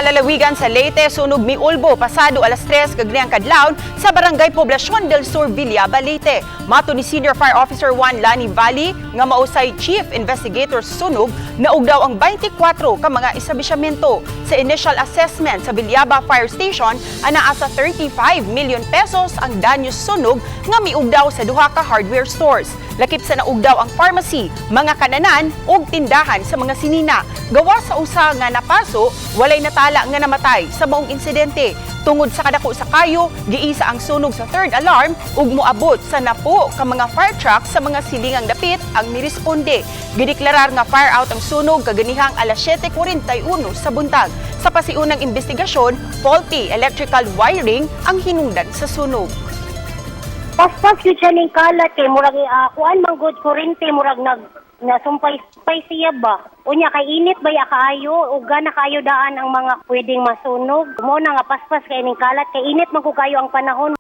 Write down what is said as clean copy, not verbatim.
Sa lalawigan sa Leyte, sunog miulbo pasado alas 3 kaganihang kadlawon sa Barangay Poblacion del Sur, Villaba, Leyte. Matod ni Senior Fire Officer 1 Lani Valley nga mausay Chief Investigator sa sunog, naugdaw ang 24 ka mga establishmento. Sa initial assessment sa Villaba Fire Station, anaa sa ₱35 million ang danyo sa sunog nga miugdaw sa duha ka hardware stores. Lakip sa naugdaw ang pharmacy, mga kananan ug tindahan sa mga sinina. Gawas sa usa nga napaso, walay natala nga namatay sa maong insidente. Tungod sa kadako sa kayo, giisa ang sunog sa third alarm ug moabot sa 10 ka mga fire truck sa mga silingang dapit ang miresponde. Gideklarar nga fire out ang sunog kaganihang alas 7:41 sa buntag. Sa pasiunang investigasyon, faulty electrical wiring ang hinungdan sa sunog. Paspas yun siya ning kalat kay murag kuan man gud, kurente, murag nag nasumpay pay siya ba. Unya kay init ba ya kaayo ug gana kaayo daan ang mga pwedeng masunog. Mo na nga paspas kay ning kalat kay init man ko kayo ang panahon.